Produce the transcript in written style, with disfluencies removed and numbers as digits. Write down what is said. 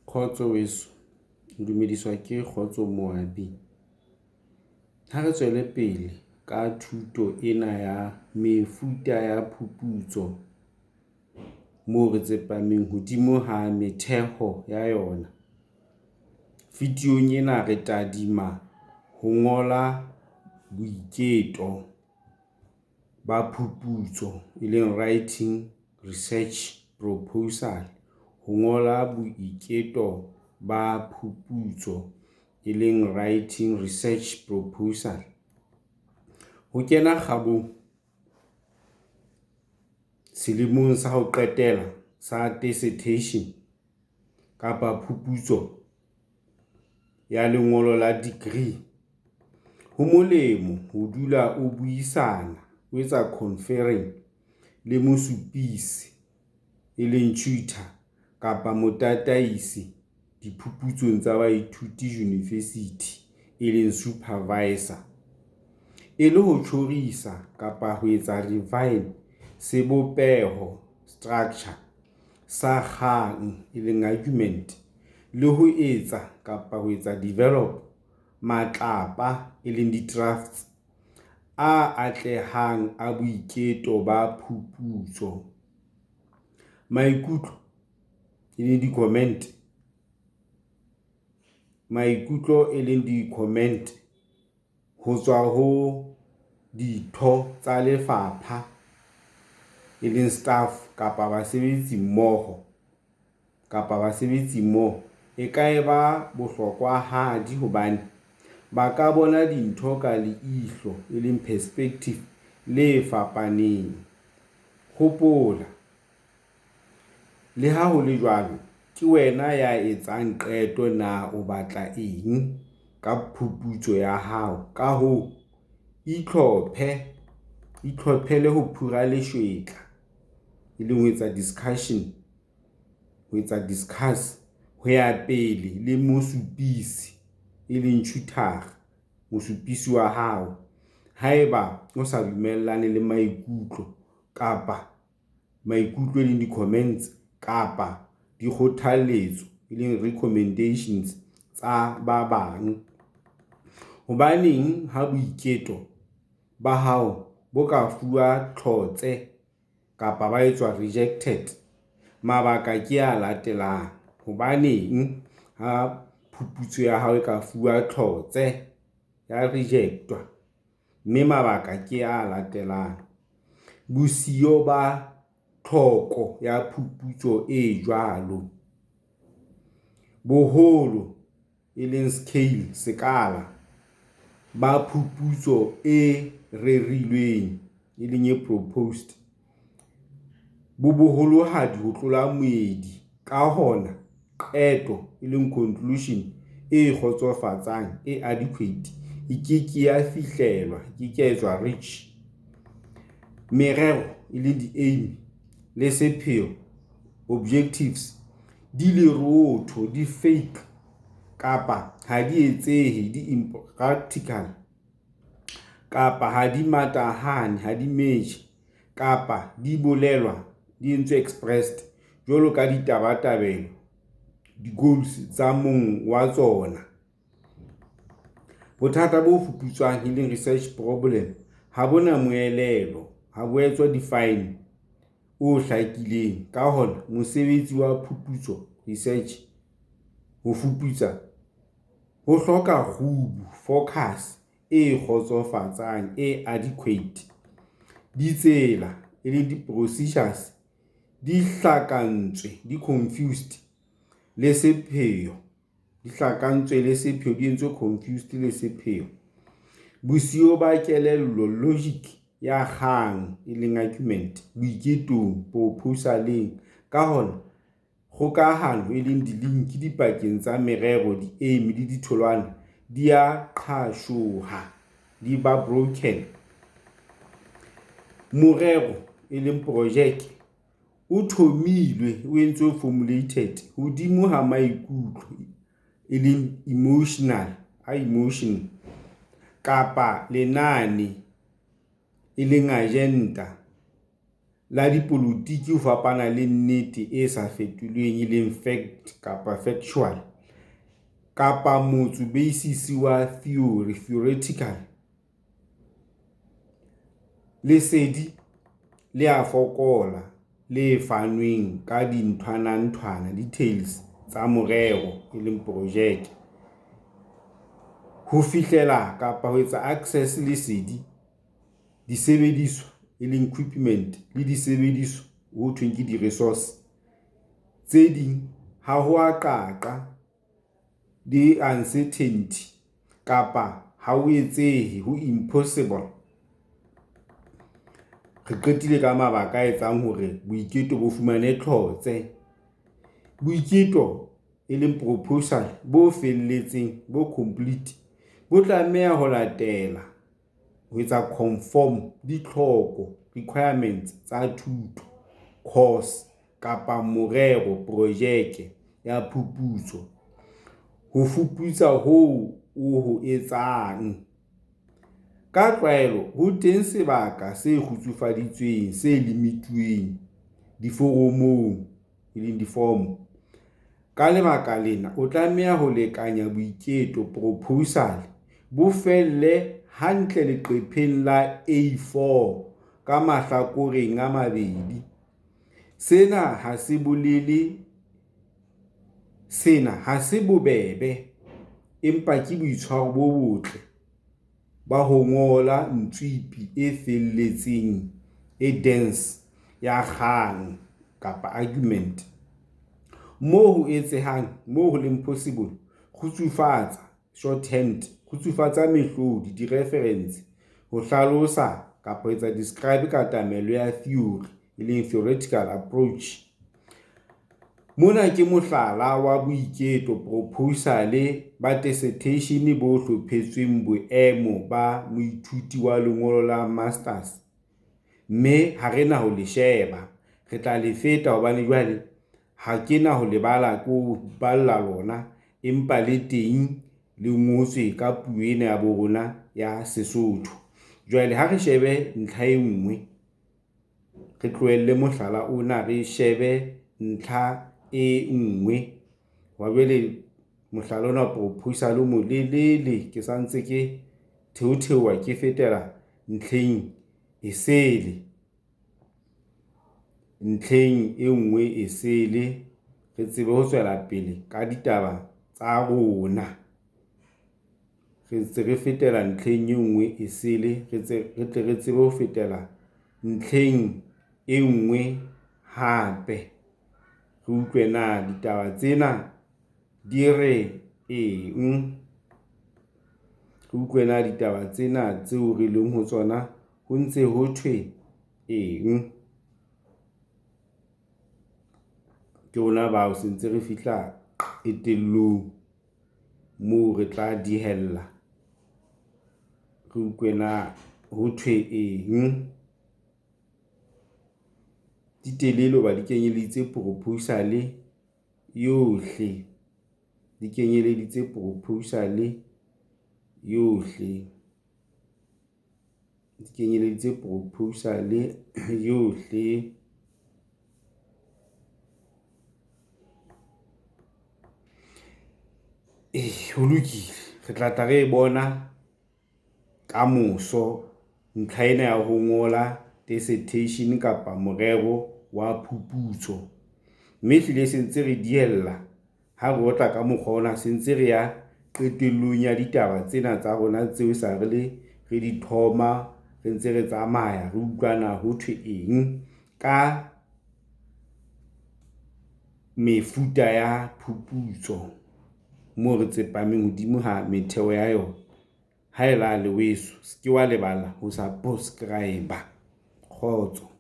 Kgotso weso, o dumediswa ke Kgotso Moabi. Ha re tswele pele ka thuto ena ya mefuta ya phuputso moo re tsepameng hodimo ha metheho ya yona. Videong ena re tadima ho ngola boiketo ba phuputso, e leng writing research proposal. Ho ngola boiketo ba phuputso, e leng writing research proposal. Ho kena kgabong selemong sa ho qetela sa dissertation kapa phuputso ya lengolo la degree, ho molemo ho dula o buisana, o etsa conferring le mosupisi, e leng tutor, kapa motataisi diphuputsong tsa baithuti university, e leng supervisor, e le ho tjhorisa kapa ho etsa refine sebopeho, structure, sa kgang, e leng argument, le ho etsa kapa ho etsa develop matlapa, e leng di-drafts, a atlehang a boiketo ba phuputso. Maikutlo, e leng di-comment, maikutlo, e leng di-comment, ho tswa ho ditho tsa lefapha, e leng staff kapa basebetsi mmoho, e ka eba bohlokwahadi hobane ba ka bona dintho ka leihlo, e leng perspective, le fapaneng. Hopola, le ha ho le jwalo, ke wena ya etsang qeto na o batla eng ka phuputso ya hao, ka hoo, itlhophele ho phura leswetla, e leng ho etsa discussion, ho etsa discuss, ho ya pele le mosupisi, e leng tutor-ra, mosupisi wa hao, haeba o sa dumellane le maikutlo kapa maikutlo, e leng di-comments, kapa dikgothaletso, e leng recommendations, tsa ba bang. Hobaneng ha boiketo ba hao bo ka fuwa tlhotse kapa ba etswa rejected? Mabaka ke a latelang. Hobaneng ha phuputso ya hao e ka fuwa tlhotse ya reject-wa, mme mabaka ke a latelang. Bosiyo ba tlhoko ya phuputso e jwalo. Boholo, e leng scale, sekala, ba phuputso e rerilweng, e leng e proposed, bo boholohadi ho tlola moedi, ka hona, qeto, e leng conclusion, e kgotsofatsang, e adequate, e ke ke ya fihlellwa, e ke ke ya etswa reach. Merero, e leng di-aim, le sepheo, objectives, di lerootho, di vague, kapa ha di etsehe, di impractical, kapa ha di matahane, ha di metjhe, kapa di bolelwa, di entswe expressed, jwalo ka ditabatabelo, di-goals, tsa mong wa tsona. Bothata bo fuputswang, e leng research problem, ha bo na moelelo, ha bo etswa define, o hlakileng. Ka hona, mosebetsi wa phuputso, research, ho fuputsa, ho hloka kgubu, focus, e kgotsofatsang, e adequate. Ditsela, e leng di-procedures, di hlakantswe, di confused, le sepheo, di hlakantswe le sepheo, di entswe confused le sepheo. Bosiyo ba kelello, logic, ya kgang, e leng argument, boiketong, proposal-eng. Ka hona, kgokahano, e leng di-link, dipakeng tsa merero, di-aim, le ditholwana di a qhashoha, di ba broken. Morero, e leng projeke, o thomilwe, o entswe formulated, hodimo ha maikutlo, e leng emotional, a emotion, kapa lenane, e leng agenda. La dipolotiki ho fapana le nnete e sa fetolweng, e leng fact kapa factual kapa motso, basis, wa theory, theoretical. Lesedi le a fokola le fanweng ka dintlhanantlhwana, details, tsa morero, projeke. Ho fihlella kapa ho etsa access lesedi, disebediswa, equipment, le disebediswa, di-resource, tse ding ha ho a qaqa, uncertainty, kapa ha ho etsehe, impossible. Re qetile ka mabaka a etsang hore boiketo bo fumane tlhotse. Boiketo, e leng proposal, bo felletseng, bo complete, bo tlameha ho latela, ho etsa conform, ditlhoko, requirements, tsa thuto, course, kapa morero, projeke, ya phuputso, ho fuputsa hoo o ho etsang. Ka tlwaelo ho teng sebaka se kgutsufaditsweng, se limituweng, diforomong, diforms. Ka lebaka lena, o tlameha ho lekanya boiketo, proposal, bo felle hantle leqepheng la A4 ka mahlakoreng a mabedi. Sena ha se bobebe, empa ke boitshwaro bo botle ba ho ngola ntswipi e felletseng, e dense, ya kgang, argument. Moo ho etsehang, moo ho leng possible, kgutsufatsa, shorthand, kgutsufatsa mehlodi, di-reference, ho hlalosa kapa ho etsa describe katamelo ya theory, e leng theoretical approach. Mona ke mohlala wa boiketo, proposal, ba dissertation bo hlophetsweng boemo ba moithuti wa lengolo la masters, mme ha re na ho le sheba, re tla le feta hobane jwale ha ke na ho le bala ke o balla lona, empa le teng le ngotswe ka puo ena ya bo rona ya Sesotho. Jwale ha re shebe ntlha e nngwe, re tlohelle mohlala ona, re shebe ntlha e nngwe. Wa jwale mohlala ona wa proposal o molelele, ke sa ntse ke theotheoha, ke fetela ntlheng e sele. Ntlheng e nngwe e sele, re tsebe ho tswela pele ka ditaba tsa rona. Re ntse re fetela ntlheng e nngwe e sele, re tle re tsebe ho fetela ntlheng e nngwe hape. Re utlwe na ditaba tsena di re eng? Re utlwe na ditaba tsena tseo re leng ho tsona ho ntse ho thwe eng? Ke rona bao se ntse re fihla qetellong moo re tla dihella. Re utlwe na ho thwe eng? Di telele hoba di kenyeleditse proposal yohle. Di kenyeleditse proposal yohle. Di kenyeleditse proposal yohle. Ee, ho lokile. Re tla tla re e bona kamoso ntlha ena ya ho ngola dissertation kapa morero wa phuputso. Mme ehlile se ntse re diella ha re otla ka mokgwa ona, se ntse re ya qetellong ya ditaba tsena tsa rona tseo sa re le re di thoma, re ntse re tsamaya, re utlwana ho thwe eng ka mefuta ya phuputso moo re tsepameng hodimo ha metheo ya yona. Haelale weso, se ke wa lebala ho subscribe. Kgotso.